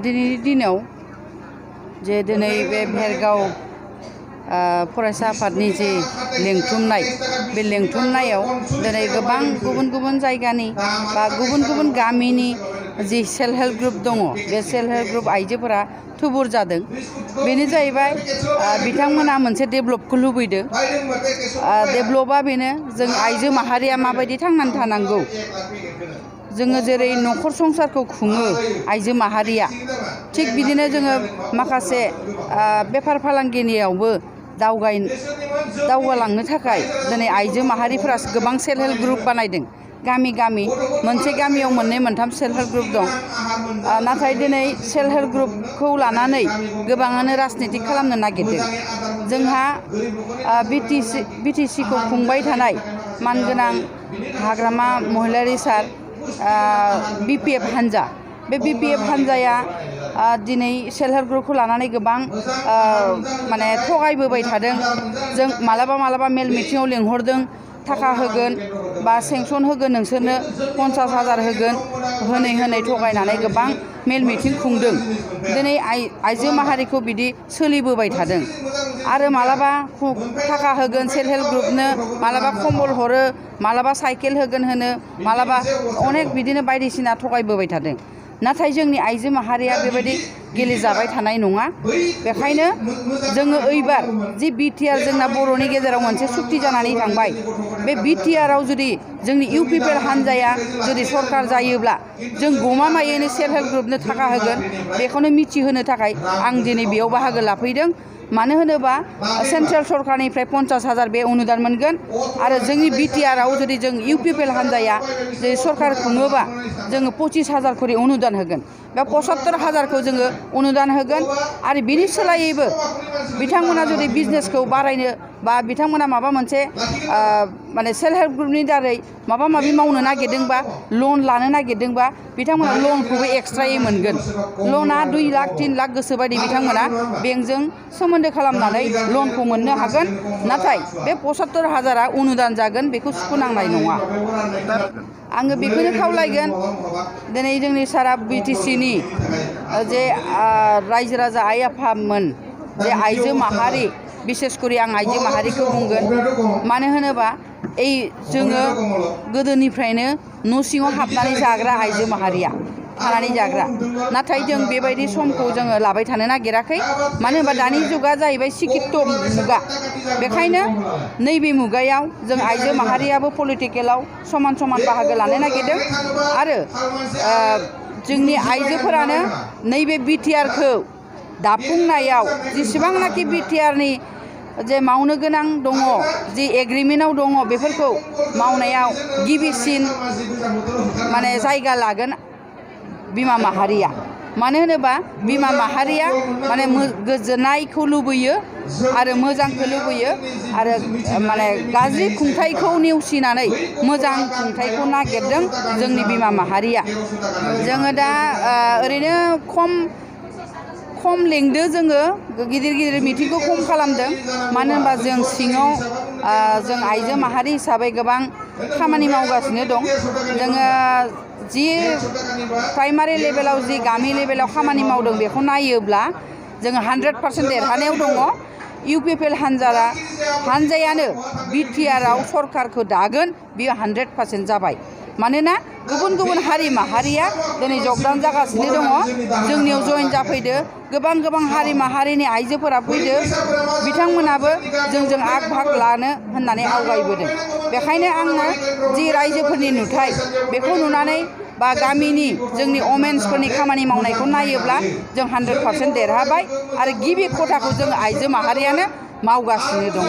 दिनैनि दिनाव जे दिनै बे भेरगाव फरायसा आफादनि जे लेंथुमनाय बे लेंथुमनायाव दिनै गोबां गुबुन गुबुन जायगानि बा गुबुन गुबुन गामिनि जि सेल्फ हेल्प ग्रुप दङ बे सेल्फ हेल्प ग्रुप आइजोफोरा थुबुर जादों। बेनो जाहैबाय बिथांमोना मोनसे डेभेलपखौ लुबैदों। डेभेलपा बेनो जों आइजो माहारिया माबायदि थांनानै थानांगौ, जोङो जेरै न'खर संसारखौ खुङो आइजो माहारिया, थिग बिदिनो जोङो माखासे बेफार फालांगिनियावबो दावगालांनो थाखाय दिनै आइजो माहारिफोरा गोबां सेल्फ हेल्प ग्रुप बानायदों। गामि गामि मोनसे गामियाव मोननै मोनथाम सेल्फ हेल्प ग्रुप दं। नाथाय दिनै सेल्फ हेल्प ग्रुपखौ लानानै गोबाङानो राजनितिक खालामनो नागिरदों। जोंहा बिटिसिखौ खुंबाय थानाय मानगोनां हाग्रामा महिलारि सार बिपिएफ हान्जा, बे बिपिएफ हान्जाया दिनै सेल्फ हेल्प ग्रुपखौ लानानै गोबां माने थगायबोबाय थादों। जों मालाबा मेल मिटिङाव लेंहरदों, थाखा होगोन बा सेंसन होगोन, नोंसोरनो 50,000 होगोन, होनै थगायनानै गोबां मेल मिटिं खुंदों। दिनै आइजो माहारिखौ बिदि सोलिबोबाय थादों। आरो मालाबा थाखा होगोन सेल्फ हेल्प ग्रुपनो, मालाबा कम्बल हरो, मालाबा साइकेल होगोन होनो, मालाबा अनेक बिदिनो बायदिसिना थगायबोबाय थादों। नाथाय जोंनि आइजो माहारिया बेबायदि गेलेजाबाय थानाय नङा। बेखायनो जोङो ओइबार जि बिटिआर जोंना बर'नि गेजेराव मोनसे सुक्ति जानानै थांबाय, बे बिटिआराव जुदि जोंनि इउपिपिएल हान्जाया जुदि सरकार जायोब्ला जों गमामायैनो सेल्फ हेल्प ग्रुपनो थाखा होगोन, बेखौनो मिथिहोनो थाखाय आं दिनै बेयाव बाहागो लाफैदों। मानो होनोबा सेन्ट्रेल सरकारनिफ्राय 50,000 बे अनुदान मोनगोन। आरो जोंनि बिटिआराव जुदि जों इउपिपिएल हान्जाया जे सरकार खुङोबा जोङो 25,000 खरि अनुदान होगोन, बे 75,000खौ जोङो अनुदान होगोन। आरो बिनि सोलायैबो बिथांमोना जुदि बिजनेसखौ बारायनो बा बिथांमोना माबा मोनसे माने सेल्फ हेल्प ग्रुपनि दारै माबा माबि मावनो नागिरदोंबा, लन लानो नागिरदोंबा, बिथांमोना लनखौबो एक्सट्रायै मोनगोन। लना 2 लाख 3 लाख गोसोबायदि बिथांमोना बेंकजों सोमोन्दो खालामनानै लनखौ मोननो हागोन। नाथाय बे 75,000आ अनुदान जागोन, बेखौ सुख'नांनाय नङा। आङो बेखौनो खावलायगोन, दिनै जोंनि सारा बिटिसिनि जे रायजो राजा आइ आफामोन, जे आइजो माहारि, बिसेसकरि आं आइजो माहारिखौ बुंगोन। मानो होनोबा जोङो गोदोनिफ्रायनो न' सिङाव हाबनानै जाग्रा आइजो माहारिया थानानै जाग्रा। नाथाय जों बेबायदि समखौ जोङो लाबाय थानो नागिराखै। मानो होनबा दानि जुगा जाहैबाय सिकित्त मुगा। बेखायनो नैबे मुगायाव जों आइजो माहारियाबो पलिटिकेलाव समान बाहागो लानो नागिरदों। आरो जोंनि आइजोफोरानो नैबे बिटिआरखौ दाफुंनायाव जेसेबांनाखि बिटिआरनि जे मावनो गोनां दङ, जि एग्रिमेन्टआव दङ, बेफोरखौ मावनायाव गिबिसिन माने जायगा लागोन बिमा माहारिया। मानो होनोबा बिमा माहारिया माने गोजोननायखौ लुबैयो आरो मोजांखौ लुबैयो। आरो माने गाज्रि खुंथायखौ नेवसिनानै मोजां खुंथायखौ नागिरदों जोंनि बिमा माहारिया। जोङो दा ओरैनो खम लेंदो, जोङो गिदिर मिटिंखौ खम खालामदों। मानो होनबा जों सिङाव जों आइजो माहारि हिसाबै गोबां खामानि मावगासिनो दं। जोङो जि प्राइमारि लेभेलाव, जि गामि लेभेलाव खामानि मावदों, बेखौ नायोब्ला जोङो 100% देरहानायाव दङ। इउपिपिएल हान्जायानो बिटिआराव सरकारखौ दागोन, बियो 100% जाबाय। मानोना गुबुन हारि माहारिया दिनै जगदान जागासिनो दङ, जोंनियाव जयेन जाफैदो। गोबां हारि माहारिनि आइजोफोरा फैदो, बिथांमोनाबो जोंजों आग भाग लानो होननानै आवगायबोदों। बेखायनो आङो जि रायजोफोरनि नुथाय, बेखौ नुनानै बा गामिनि जोंनि वमेन्सफोरनि खामानि मावनायखौ नायोब्ला जों 100% देरहाबाय। आरो गिबि खथाखौ जों आइजो माहारियानो मावगासिनो दङ।